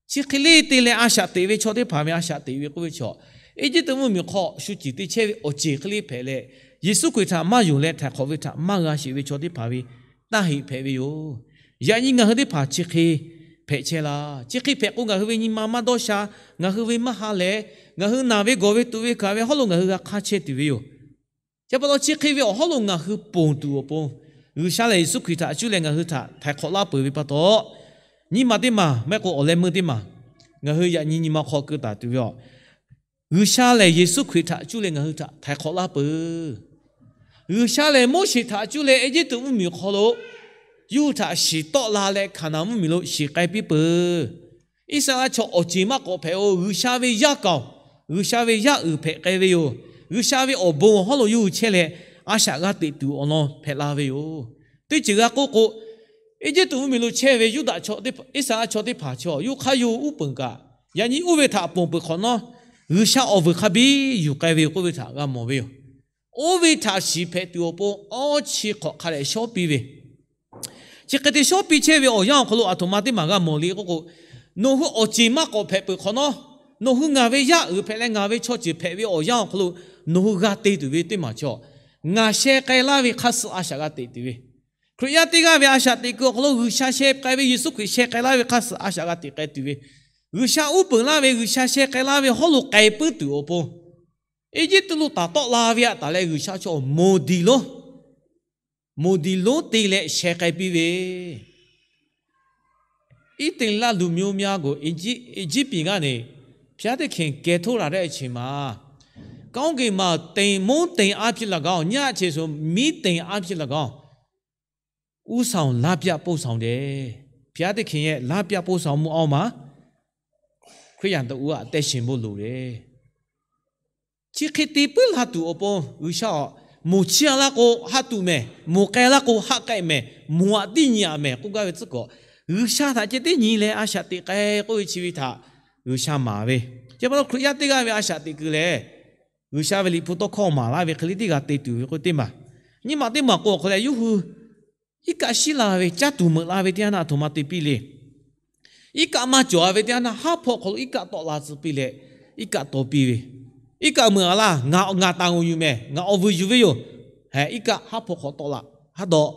chi hk'e le te leh a shaꞈ teꞈ ve chaw teˇ hpaˍ ve a shaꞈ teꞈ ve k'oˆ ve chaw, Eˇjiˇtuꞈ mvuhˇmiˬ hk'aw shu ciˍ te chehˇ ve awˬ ceˬ hk'e le hpehꞈ leh, Yeˍsuˆ Hkriꞈ htaꞈ maˇ yonˍ leh htaiˍ hk'awꞈ ve htaꞈ maˇ g'a sheˍ ve chaw teˇ hpaˍ ve taˇ heꞈ hpehꞈ ve yoˬ. Yaꞈ nyi ngaˬ hui teˇ hpaˍ chi hk'e hpehꞈ chehˇ laˇ. Chi hk'e hpehꞈ k'o ngaˬ hui ve nyi ma maˇ dawˇ sha, ngaˬ hui ve maˇ ha lehˬ, ngaˬ hui naˬ ve gawˬ ve tuꞈ ve hkanˍ ve hawˉ lo ngaˬ hui g'a hk'aˇ chehˇ tuˬ ve yoˬ. Chi pa taw chi hk'e ve awˬ hawˉ lo ngaˬ hui ponˬ tuˬ awˬ pon, G'uiˬsha lehˬ Yeˍsuˆ Hkriꞈ htaꞈ cuˇ leh ngaˬ hui htaꞈ htaiˍ hk'awꞈ laˇ peuˬ ve pa taw, nyiˇ maˬ teˇ maˬ maˇ heˆ k'o awˬ leh meuˇ teˇ maˬ ngaˬ hui yaꞈ nyi nyi ma hk'aw keu taˍ tuˬ ve yoˬ. G'uiˬsha lehˬ Yeˍsuˆ Hkriꞈ htaꞈ cuˇ leh ngaˬ hui htaꞈ htaiˍ hk'awꞈ laˇ peuˬ. G'uiˬsha lehˬ Moˉseˍ htaꞈ cuˇ leh Eˇjiˇtuꞈ mvuhˇmiˬ awˬ hk'aw lo yawˇ hui htaꞈ shiˍ tawˆ la leh Hkaˍnanˍ mvuhˇmiˬ lo shiˍ k'ai piˇ peuˬ. Iˉsaˍreˍlaˆ chaw awˬ ceˬ maˇ k'awꞈ hpehꞈ-o. G'uiˬsha ve yaˇ kaoˬ, G'uiˬsha ve yaˇ uiˍ hpehꞈ k'ai ve yoˬ. G'uiˬsha ve awˬ bon awˬ hawˉ lo yawˇ hui chehˇ leh, a shaꞈ g'a teꞈ tuˬ awˬ lawn hpehꞈ la ve yoˬ. Teˇ ceuˬ g'a k'oˆ k'o, Eˇjiˇtuꞈ mvuhˇmiˬ lo chehˇ ve Yuˇdaꞈ, Iˉsaˍreˍlaˆ chaw teˇ hpaˍ chaw yawˇ hk'aˇ yawˇ uˉ peunˍ kaꞈ, yaꞈ nyi oˇ ve htaꞈ ponˬ peuˬ hk'awꞈ nawˉ, G'uiˬsha awˬ vuiˬ hk'a biˇ yuˬ k'ai ve yoˬ k'oˆ ve htaꞈ g'a mawˬ ve yoˬ. Oˇ ve htaꞈ shiˍ hpehꞈ tuˬ awˬ pon awˇ chi hk'awꞈ hk'a dehꞈ shawˉ piˇ ve, chi hk'e te shawˉ piˇ chehˇ ve awˬ yanˇ awˬ hk'aw lo aˬ htoꞈ ma teˇ maˬ g'a mawˬ le k'oˆ k'o, nawˬ hui awˬ ceˬ maˇ k'awꞈ hpehꞈ peuˬ hk'awꞈ nawˉ, nawˬ hui ngaˬ ve yaˇ uiˍ hpehꞈ leh ngaˬ ve chaw ceuˬ hpehꞈ ve awˬ yanˇ awˬ hk'aw lo nawˬ hui g'a te tuˬ ve teˇ maˬ chaw, ngaˬ sheh k'ai laˇ ve hk'aˇ suh a shaꞈ g'a teꞈ tuˬ ve, Hkriꞈ yaˇ teˇ g'aˇ ve a shaꞈ teꞈ kuiˬ awˬ hk'aw lo G'uiˬsha sheh k'ai ve, Yeˍsuˆ Hkriꞈ sheh k'ai laˇ ve hk'aˇ suh a shaꞈ g'a teꞈ k'ai tuˬ ve, G'uiˬsha uˉ peunˍ laˇ ve, G'uiˬsha sheh k'ai laˇ ve hawˉ lo k'ai puiˉ tuˬ awˬ pon, Eˇjiˇtuꞈ lo taˍ tawˆ la ve htaꞈ taˍ leh G'uiˬsha chaw moˍ diˍ lonˉ, moˍ diˍ lonˉ te leh sheh k'ai piˇ ve, อิสราเอล လူမျိုးများကို အီဂျစ်ပြည်ကနေ ဘုရားသခင်ကယ်ထုတ်လာတဲ့အချိန်မှာ ကောင်းကင်မှာ တိမ်၊ မိုဃ်းတိမ်အားဖြင့်လည်းကောင်း၊ ညအချိန်ဆို မီးတိမ်အားဖြင့်လည်းကောင်း ဦးဆောင်လမ်းပြပို့ဆောင်တယ်။ ဘုရားသခင်ရဲ့လမ်းပြပို့ဆောင်မှုအောက်မှာ ခရစ်ယာန်တဦးကအသက်ရှင်ဖို့လိုတယ်။ Chi hk'e te puiˉ la tuˬ awˬ pon G'uiˬsha-oˬ, moˍ chiˇ a laˇ k'o haˆ tuꞈ mehˍ, moˍ k'ai laˇ k'o haˆ k'ai mehˍ, moˍ aꞈ tiˉ nyi a mehˍ k'oˆ gaˇ ve tcuhˉ k'awꞈ, G'uiˬsha htaꞈ ceh tiˉ nyi leh a shaꞈ teꞈ k'ai k'oˆ ve chi ve htaꞈ G'uiˬsha maˍ ve. Chi pa taw Hkriꞈ yaˇ teˇ g'aˇ ve a shaꞈ teꞈ kuiˬ lehˬ, G'uiˬsha ve liꞈ hpu tawˇ hkawˇ maˍ laˇ ve hk'e le teˇ g'aˇ te tuˬ ve k'oˆ teˇ maˬ, nyiˇ maˬ teˇ maˬ k'o awˬ hk'aw leh yawˇ hui iˉ kaˆ shiˉ la ve, caˇ tuˬ meuꞈ la ve teˇ yanˇ naˆ aˬ htoꞈ ma te piˇ le. Iˉ kaˆ maˇ cawˬ a ve teˇ yanˇ naˆ haˉ hpawˇ hk'aw lo iˉ kaˆ tawˆ la tcuh piˇ leh, iˉ kaˆ taw piˇ ve, iˉ kaˆ meuꞈ a laˇ, ngaˬ taˍ ngoˬ yuˬ mehˍ, ngaˬ awˬ vuiˬ yuˬ ve yoˬ. Heh, iˉ kaˆ haˉ hpawˇ hk'aw tawˆ la, haˉ dawꞈ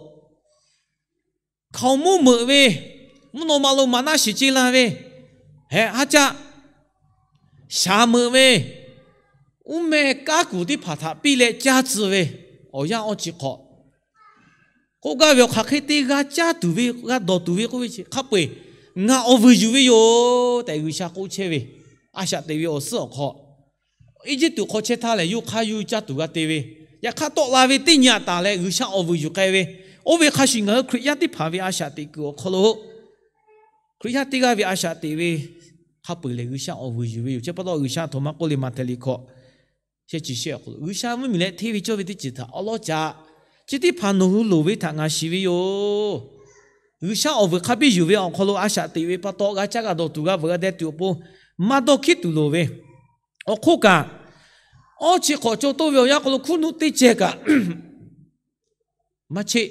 hkaoˍmonˇ meuꞈ ve, mvuhˇ naw ma lo maˍ naˆ shiˍ ce la ve, heh, haˉ caˆ shaˍ meuꞈ ve, uˉ meh kanˉ kuˬ teˇ hpaˍ htaꞈ piˇ leh caˇ tcuh ve, awˬ yanˇ awˇ chi hk'awꞈ K'oˆ gaˇ ve awˬ hk'aˬ hk'e te g'a caˇ tuˬ ve, g'a dawˬ tuˬ ve k'oˆ ve chi hk'a peu-eˬ, ngaˬ awˬ vuiˬ yuˬ ve yoˬ tehꞈ G'uiˬsha k'oˆ chehˇ ve, a shaꞈ teꞈ ve awˬ suhˉ awˬ hk'aw, Eˇjiˇtuꞈ hk'aw chehˇ htaˇ lehˬ, yawˇ hk'aˇ yawˇ hui caˇ tuˬ g'a te ve, yaꞈ hk'aˇ tawˆ la ve teˇ nyi a taˍ leh G'uiˬsha awˬ vuiˬ yuˬ k'ai ve, oˇ ve hk'a shuˍ ngaˬ hui Hkriꞈ yaˇ teˇ hpaˍ ve a shaꞈ teꞈ kuiˬ awˬ hk'aw lo, Hkriꞈ yaˇ teˇ g'aˇ ve a shaꞈ teꞈ ve hk'a peu-eˬ lehˬ, G'uiˬsha awˬ vuiˬ yuˬ ve yoˬ. Chi pa taw G'uiˬsha htoꞈ ma k'oˆ le, Maꞈhtehˍ liꞈ hkawꞈ sheh chi shehˆ awˬ hk'aw lo, G'uiˬsha mvuhˇmiˬ leh hteˇ ve cawˇ ve teˇ ceuˬ htaꞈ awˉ lawˉ caꞈ. Chi teˇ hpaˍ nawˬ hui loˍ ve htaꞈ ngaˬ shiˍ ve yoˬ. G'uiˬsha awˬ vuiˬ hk'a biˇ yuˬ ve awˬ hk'aw lo a shaꞈ teꞈ ve pa taw, g'a caˇ g'a dawˬ tuˬ, g'a veuꞈ g'a deh tuˬ awˬ pon maˇ dawˇ hkiˉ tuˬ loˍ ve, awˬ hk'oˆ kaꞈ, awˇ chi hk'awꞈ caw toˇ ve awˬ yanˇ hk'aw lo hkuˇ nuˆ teˇ ceh kaꞈ maˇ cheˆ,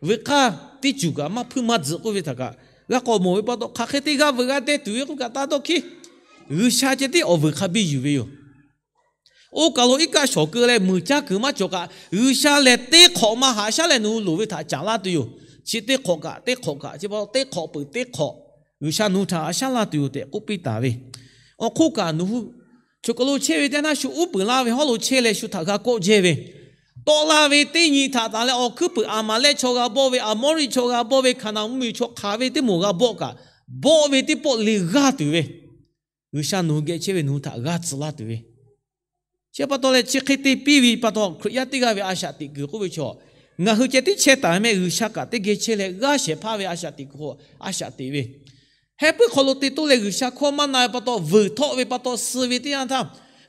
veuꞈ k'aˇ teˇ cuˬ kaꞈ maˇ hpuiˇ maˇ tzuhꞈ k'oˆ ve htaꞈ kaꞈ g'a k'awꞈ mawˬ ve pa taw, hk'aˬ hk'e te g'a veuꞈ g'a deh tuˬ ve k'oˆ kaꞈ taˇ dawˇ hkiˉ. G'uiˬsha ceh tiˉ awˬ vuiˬ hk'a biˇ yuˬ ve yoˬ. Oˇ kaˬ lo iˉ kaˆ shawˍ keu leh muiˬ caˇ kuiˬ maˇ cawˬ kaꞈ, G'uiˬsha lehˬ teˇ hk'awꞈ ma haꞈ shaˉ leh nawˬ hui loˍ ve htaꞈ caˍ laˇ tuˬ yoˬ. Chi teˇ hk'awꞈ kaꞈ teˇ hk'awꞈ kaꞈ, chi pa taw teˇ hk'awꞈ peuˬ teˇ hk'awꞈ G'uiˬsha nawˬ hui htaꞈ haꞈ shaˉ laˇ tuˬ yoˬ tehꞈ k'oˆ piˇ taˍ ve. Awˬ hk'oˆ kaꞈ nawˬ hui choˬ kaˬ lo chehˇ ve teˇ naˇ shu uˉ peunˍ laˇ ve hawˉ lo chehˇ leh shu htaꞈ g'a kawˆ jehˇ ve, tawˆ laˇ ve teˇ nyi htaꞈ taˍ leh awˬ hkuiˉ puiˍ Aˍmaˍlehˆ chaw g'a bawˆ ve, Aˍmawˇriˆ chaw g'a bawˆ ve, Hkaˍnanˍ mvuhˇmiˬ chaw hk'aˬ ve teˇ moˍ g'a bawˆ kaꞈ, bawˆ ve teˇ pawˆ le g'aˇ tuˬ ve, G'uiˬsha nawˬ hui geh chehˇ ve nawˬ hui htaꞈ g'a tcuh laˇ tuˬ ve, chi pa taw leh chi hk'e te piˇ ve pa taw, Hkriꞈ yaˇ teˇ g'aˇ ve a shaꞈ teꞈ kuiˬ k'oˆ ve chaw, ngaˬ hui ceh tiˉ chehˇ taˍ ve mehˆ, G'uiˬsha kaꞈ teˇ geh chehˇ leh g'aˇ shehˍ hpaˇ ve a shaꞈ teꞈ kuiˬ k'o, a shaꞈ teꞈ ve, heh puiˉ hk'aw lo te toˇ leh G'uiˬsha hkawˇ maˇ na ve pa taw, vuiˬ htawˆ ve pa taw, suh ve teˇ yanˇ htaˇ,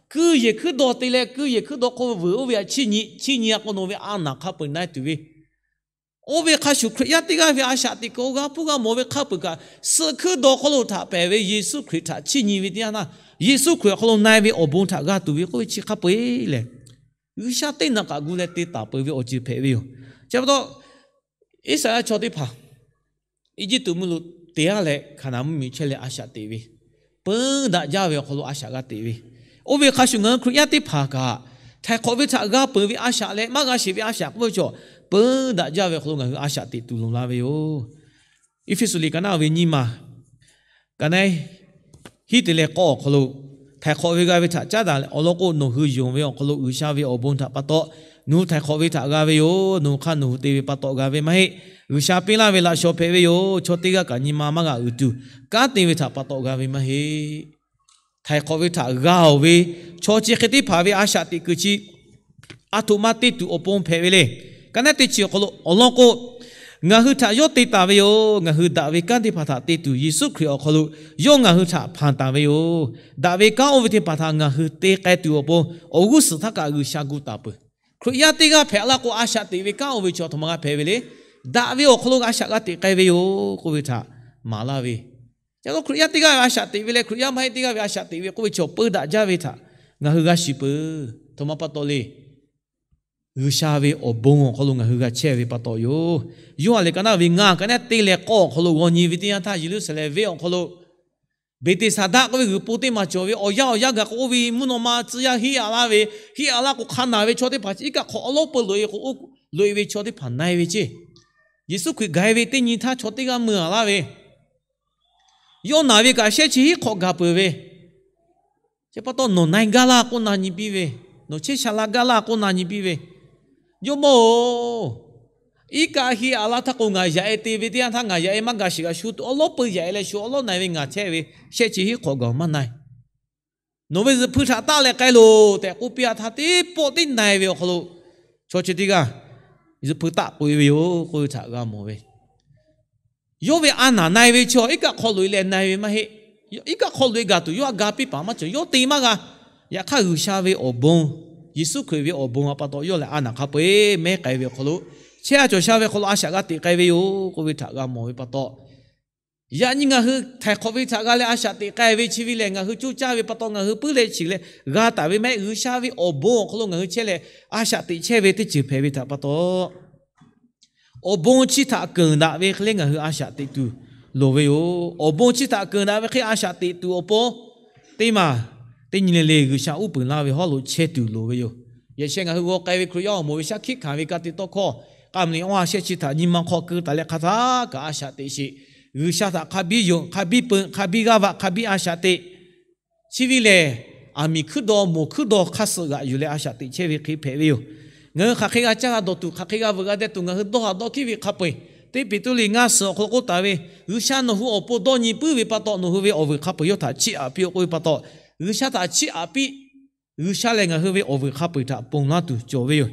kuiˬ yehˬ hkuiˉ dawˬ te leh, kuiˬ yehˬ hkuiˉ dawˬ hk'aw lo vuiˬ oˇ ve htaꞈ chiˇ nyi, chiˇ nyi a k'o nawˬ ve a naˍ hk'a peu-eˬ na-e tuˬ ve, oˇ ve hk'a shuˍ Hkriꞈ yaˇ teˇ g'aˇ ve a shaꞈ teꞈ kuiˬ awˬ g'aˇ hpuˇ g'a mawˬ ve hk'a peu-eˬ kaꞈ, suh hkuiˉ dawˬ hk'aw lo htaꞈ pehˬ ve Yeˍsuˆ Hkriꞈ htaꞈ chiˇ nyi ve teˇ yanˇ htaˇ, Yeˍsuˆ Hkriꞈ awˬ hk'aw lo na-e ve awˬ bon htaꞈ g'a tuˬ ve k'oˆ ve chi hk'a peu-eˬ lehˬ, G'uiˬsha teˇ naꞈ kaꞈ gu leh te taˍ peuˬ ve awˬ ceuˬ hpehꞈ ve yoˬ. Chi pa taw, Iˉsaˍreˍlaˆ chaw teˇ hpaˍ Eˇjiˇtuꞈ mvuhˇ lo te-a leh Hkaˍnanˍ mvuhˇmiˬ chehˇ leh a shaꞈ teꞈ ve, peuˉ daꞈ jaˇ ve awˬ hk'aw lo a shaꞈ g'a teꞈ ve, oˇ ve hk'a shuˍ ngaˬ hui Hkriꞈ yaˇ teˇ hpaˍ kaꞈ, htaiˍ hk'awꞈ ve htaꞈ g'a peuˬ ve a shaꞈ leh maˇ g'a shiˍ ve a shaꞈ k'oˆ ve chaw, peuˉ daꞈ jaˇ ve awˬ hk'aw lo ngaˬ hui a shaꞈ teꞈ tuˬ loˍ la ve yoˬ. Eˇfeˇsuꞈ liꞈ ka naˆ ve nyiˇ ma, ka naˆ hiˉ te leh k'awˇ awˬ hk'aw lo, htaiˍ hk'awꞈ ve g'a ve htaꞈ caˉ daꞈ leh awˬ lawn k'o, nawˬ hui yonˍ ve awˬ hk'aw lo G'uiˬsha ve awˬ bon htaꞈ pa taw, nawˬ hui htaiˍ hk'awꞈ ve htaꞈ g'a ve yoˬ. Nawˬ hui hk'aˇ nawˬ hui te ve pa taw g'a ve maˇ heˆ. G'uiˬsha piˇ laˇ ve laꞈ shawnˍ hpehꞈ ve yoˬ. Chaw teˇ g'aˇ kaꞈ nyi ma maˇ g'a uiˍ tuˬ, kanˉ te ve htaꞈ pa taw g'a ve maˇ heˆ. Htaiˍ hk'awꞈ ve htaꞈ g'a-oˬ ve chaw chi hk'e teˇ hpaˍ ve a shaꞈ teꞈ kuiˬ chi a htoꞈ ma te tuˬ awˬ pon hpehꞈ ve le. Ka naˆ teˇ chi awˬ hk'aw lo awˬ lawn k'o, ngaˬ hui htaꞈ yawˇ te taˍ ve yoˬ. Ngaˬ hui daꞈ ve kanˉ teˇ hpaˍ htaꞈ te tuˬ Yeˍsuˆ Hkriꞈ awˬ hk'aw lo yawˇ ngaˬ hui htaꞈ hpanˍ taˍ ve yoˬ. Daꞈ ve kanˉ oˇ ve teˇ hpaˍ htaꞈ ngaˬ hui te k'ai tuˬ awˬ pon awˬ g'uˇ suhˍ htaˇ kaꞈ G'uiˬsha gu taˍ peuˬ. Hkriꞈ yaˇ teˇ g'aˇ hpehꞈ la k'o, a shaꞈ teꞈ ve kanˉ oˇ ve chaw a htoꞈ ma g'a hpehꞈ ve le. Daꞈ ve awˬ hk'aw lo a shaꞈ g'a teꞈ k'ai ve yoˬ k'oˆ ve htaꞈ maˍ laˇ ve, ca lo Hkriꞈ yaˇ teˇ g'aˇ ve a shaꞈ teꞈ ve leh Hkriꞈ yaˇ maˇ heˆ teˇ g'aˇ ve a shaꞈ teꞈ ve k'oˆ ve chaw, peuˉ daꞈ jaˇ ve htaꞈ ngaˬ hui g'a shiˍ peuˬ. Htoꞈ ma pa taw le. G'uiˬsha ve awˬ bon awˬ hk'aw lo ngaˬ hui g'a chehˇ ve pa taw yoˬ. Yoˇhanˬ liꞈ ka naˆ ve ngaˇ, ka naˆ teˇ leh k'awˇ awˬ hk'aw lo g'aw nyi ve teˇ yanˇ htaˇ, Yeˍruˆsaˍlehnˍ venˇ awˬ hk'aw lo Beˍteˍsaˍdaˆ k'oˆ ve g'uiˬ po teˇ maˬ cawˬ ve, awˬ yanˇ awˬ yanˇ gaˬ k'o, oˇ ve mvuhˇ naw ma tcuh yaˇ hiˆ a laˇ ve, hiˆ a laˇ k'o, hk'a naˬ ve chaw teˇ hpaˍ chi iˉ kaˆ hk'awꞈ awˉ lawˉ peu loꞈ-e k'o, loꞈ-e ve chaw teˇ hpaˍ na-e ve ceˇ. Yeˍsuˆ Hkriꞈ gaˬ-e ve teˇ nyi htaˇ chaw teˇ g'aˇ mui a laˇ ve, yawˇ naˬ ve kaꞈ shehˆ chi hiˉ hk'awꞈ gaˬ peuˬ ve, chi pa taw nawˬ na-e gaˇ laˇ k'oˆ na nyi piˇ ve, nawˬ chehˇ sha la gaˇ laˇ k'oˆ na nyi piˇ ve, Jawˇmawˇ-oˬ, iˉ kaˆ hiˆ a laˇ htaˇ k'o ngaˬ yaꞈ-e te ve teˇ yanˇ htaˇ ngaˬ yaꞈ-e maˇ gaˬ shiˍ kaꞈ shu awˉ lawˉ peu yaꞈ-e leh shu awˉ lawˉ na-e ve ngaˬ chehˇ ve shehˆ chi hiˉ hk'awꞈ gaˬ-oˬ maˇ na-e. Nawˬ ve zuhꞈ hpui htaꞈ taˆ leh k'ai loˬ tehꞈ k'oˆ piˇ-a htaˇ, teˇ pawˆ tiˉ na-e ve awˬ hk'aw lo chaw chi teˇ g'aˇ zuhꞈ hpui taˆ k'oꞈ-e ve yoˬ k'oˆ ve htaꞈ g'a mawˬ ve. Yawˇ ve a naˬ na-e ve chaw iˉ kaˆ hk'aw loꞈ-e leh na-e ve maˇ heˆ. Iˉ kaˆ hk'aw loꞈ-e gaˬ tuˬ yawˇ a ga piˇ paˍ maˇ cawˬ, yawˇ te maˇ g'a. Yaꞈ hk'aˇ G'uiˬsha ve awˬ bon, Yeˍsuˆ Hkriꞈ ve awˬ bon a pa taw yawˇ lehˬ a naˬ hk'a peu-eˬ mehˉ k'ai ve awˬ hk'aw lo, chehˇ a cawˬ sha ve hk'aw lo a shaꞈ g'a teꞈ k'ai ve yoˬ k'oˆ ve htaꞈ g'a mawˬ ve pa taw, yaꞈ nyi ngaˬ hui htaiˍ hk'awꞈ ve htaꞈ g'a leh a shaꞈ teꞈ k'ai ve chi ve lehˬ, ngaˬ hui coˇ caˇ ve pa taw ngaˬ hui puiˉ leh shiˍ leh g'a taˍ ve maˇ heˆ. G'uiˬsha ve awˬ bon awˬ hk'aw lo ngaˬ hui chehˇ leh a shaꞈ teꞈ chehˇ ve teˇ ceuˬ hpehꞈ ve htaꞈ pa taw, awˬ bon chi htaꞈ keunˍ daꞈ ve hk'e le ngaˬ hui a shaꞈ teꞈ tuˬ loˍ ve yoˬ. Awˬ bon chi htaꞈ keunˍ daꞈ ve hk'e a shaꞈ teꞈ tuˬ awˬ pon, teˇ maˬ teˇ nyi le le G'uiˬsha uˉ peunˍ laˇ ve hawˉ lo chehˇ tuˬ loˍ ve yoˬ. Yaꞈ sheh ngaˬ hui g'aw k'ai ve Hkriꞈ yaˇ awˬ moˍ ve shaˉ hkiˆ hkanˍ ve ka tiꞈ tawˇ hkawˇ, k'a meuˍ liꞈ awˇ ha shehˆ chi htaꞈ nyi ma hk'aw keu taˍ leh hk'a htaˇ kaꞈ a shaꞈ teꞈ sheˍ. G'uiˬsha htaꞈ hk'a biˇ yonˍ, hk'a biˇ peun, hk'a biˇ g'aˇ vaꞈ, hk'a biˇ a shaꞈ teꞈ chi ve lehˬ, aˬ miˍ hkuiˉ daw, moˍ hkuiˉ daw hk'aˇ suh g'aꞈ yuˬ leh a shaꞈ teꞈ chehˇ ve hk'e hpehꞈ ve yoˬ. Ngaˬ hui hk'aˬ hk'e g'a caˇ g'a dawˬ tuˬ, hk'aˬ hk'e g'a veuꞈ g'a deh tuˬ, ngaˬ hui dawˇ haˍ dawˇ hkiˉ ve hk'a peu-eˬ, teˇ Peˍtruˆ liꞈ ngaˇ suhˍ awˬ hk'aw lo k'oˆ taˍ ve, G'uiˬsha nawˬ hui awˬ pon dawˇ nyi puiˉ ve pa taw, nawˬ hui ve awˬ vuiˬ hk'a peu-eˬ yawˇ htaꞈ chiˇ aꞈ piˇ-oˆ k'oˆ ve pa taw, G'uiˬsha htaꞈ chiˇ aꞈ piˇ. G'uiˬsha lehˬ ngaˬ hui ve awˬ vuiˬ hk'a peu-eˬ htaꞈ ponˬ laˇ tuˬ cawˬ ve yoˬ.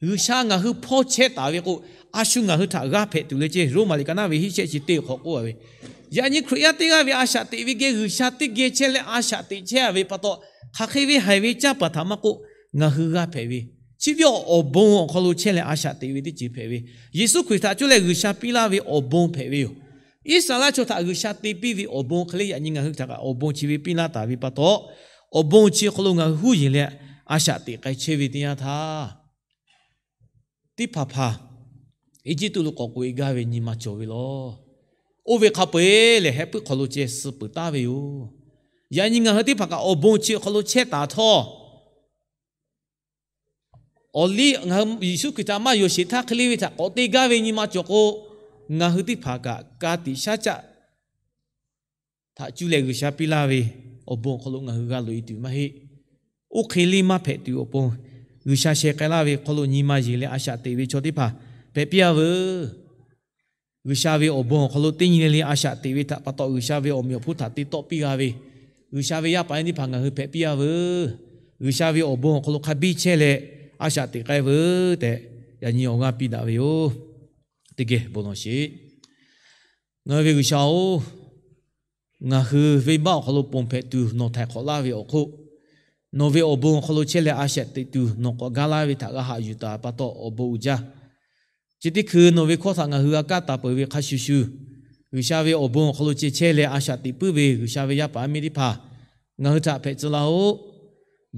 G'uiˬsha ngaˬ hui hpawˇ chehˇ taˍ ve k'o, a shu ngaˬ hui htaꞈ g'aˇ hpehꞈ tuˬ le ceˇ. Roˉmaꞈ liꞈ ka naˉ ve hiˉ shehˆ chi teˇ hk'awꞈ k'oˆ a ve, yaꞈ nyi Hkriꞈ yaˇ teˇ g'aˇ ve a shaꞈ teꞈ ve geh G'uiˬsha teˇ geh chehˇ leh a shaꞈ teꞈ chehˇ a ve pa taw, hk'aˬ hk'e ve haiˬ ve canˇ paˍ htaꞈ maˇ k'oˆ, ngaˬ hui g'aˇ hpehꞈ ve, chi ve awˬ bon awˬ hk'aw lo chehˇ leh a shaꞈ teꞈ ve teˇ ceuˬ hpehꞈ ve, Yeˍsuˆ Hkriꞈ htaꞈ cuˇ leh G'uiˬsha piˇ laˇ ve awˬ bon hpehꞈ ve yoˬ. Iˉsaˍreˍlaˆ chaw htaꞈ G'uiˬsha te piˇ ve awˬ bon hk'e le yaꞈ nyi ngaˬ hui htaꞈ kaꞈ awˬ bon chi ve piˇ laˇ taˍ ve pa taw, awˬ bon chi hk'aw lo ngaˬ hui huˉ yeˬ leh a shaꞈ teꞈ k'ai chehˇ ve teˇ yanˇ htaˇ, teˇ hpaˍ hpaˍ Eˇjiˇtuꞈ lo k'awꞈ k'oꞈ-e gaˇ ve nyi ma cawˬ ve lawˬ. Oˇ ve hk'a peu-eˬ lehˬ, heh puiˉ hk'aw lo ceh suh peuˬ taˍ ve yoˬ. Yaꞈ nyi ngaˬ hui teˇ hpaˍ kaꞈ awˬ bon chi awˬ hk'aw lo chehˇ taˍ htawˇ, awˬ liˇ ngaˬ hui Yeˍsuˆ Hkriꞈ htaꞈ maˇ yonˍ sheˍ htaˇ hk'e le ve htaꞈ k'awꞈ te gaˇ ve nyi ma cawˬ k'o, ngaˬ hui teˇ hpaˍ kaꞈ ka tiꞈ shaˉ caˆ htaꞈ cuˇ leh G'uiˬsha piˇ laˇ ve awˬ bon awˬ hk'aw lo ngaˬ hui g'a loꞈ-e tuˬ maˇ heˆ. Oˇ hk'e liˇ maˇ hpehꞈ tuˬ awˬ pon, G'uiˬsha sheh k'ai laˇ ve hk'aw lo nyi ma yeˬ leh a shaꞈ teꞈ ve chaw teˇ hpaˍ hpehꞈ piˇ a veuˬ. G'uiˬsha ve awˬ bon awˬ hk'aw lo teˇ nyi le le a shaꞈ teꞈ ve htaꞈ pa taw, G'uiˬsha ve awˬ meꞈ awˬ hponˇ htaꞈ te tawˆ piˇ g'a ve, G'uiˬsha ve yaˇ paˍ yaˇ teˇ hpaˍ ngaˬ hui hpehꞈ piˇ a veuˬ. G'uiˬsha ve awˬ bon awˬ hk'aw lo hk'a biˇ chehˇ leh a shaꞈ teꞈ k'ai veuˬ tehꞈ, yaꞈ nyi awˬ g'aˇ piˇ daꞈ ve yoˬ. Teˇ geh bon lawˬ sheˍ. Ngaˬ hui ve G'uiˬsha-oˬ, ngaˬ hui venˇbaˆ awˬ hk'aw lo ponˬ hpehꞈ tuˬ nawˬ htaiˍ hk'awꞈ laˇ ve awˬ hk'oˆ, nawˬ ve awˬ bon awˬ hk'aw lo chehˇ leh a shaꞈ teꞈ tuˬ nawˬ k'awꞈ gaˇ laˇ ve htaꞈ g'a haꞈ yuˬ taˍ pa taw awˬ bon uiˍ jaˇ. Chi teˇ hkui nawˬ ve hkawˇ htaꞈ ngaˬ hui g'a kaˇ taˍ peuˬ ve hk'a shuˍ shuˍ, G'uiˬsha ve awˬ bon awˬ hk'aw lo ceh chehˇ leh a shaꞈ teꞈ puiˉ ve G'uiˬsha ve yaˇ paˍ yaˇ miˇ teˇ hpaˍ ngaˬ hui htaꞈ hpehꞈ tcuh laˇ-oˆ.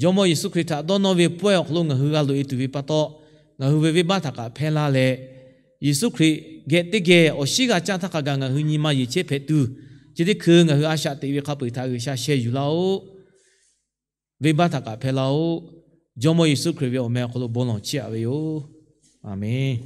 Jawˇmawˇ Yeˍsuˆ Hkriꞈ htaꞈ dawˇ nawˇ ve pawehˇ awˬ hk'aw lo ngaˬ hui g'a loꞈ-e tuˬ ve pa taw, ngaˬ hui ve venˇbaˆ htaꞈ kaꞈ hpehˇ laˇ leh, Yeˍsuˆ Hkriꞈ geh teˇ geh awˬ shinˉ g'a caˇ htaˇ hk'a gaˬ ngaˬ hui nyi ma yeˬ chehˇ hpehꞈ tuˬ, chi teˇ hkui ngaˬ hui a shaꞈ teꞈ ve hk'a peu-eˬ htaꞈ G'uiˬsha sheh yuˬ laˇ-oˆ. Venˇbaˆ htaꞈ kaꞈ hpehˇ laˇ-oˆ. Jawˇmawˇ Yeˍsuˆ Hkriꞈ ve awˬ meh awˬ hk'aw lo bon lawˬ chiˇ aꞈ ve yoˬ. Aˬmenˍ.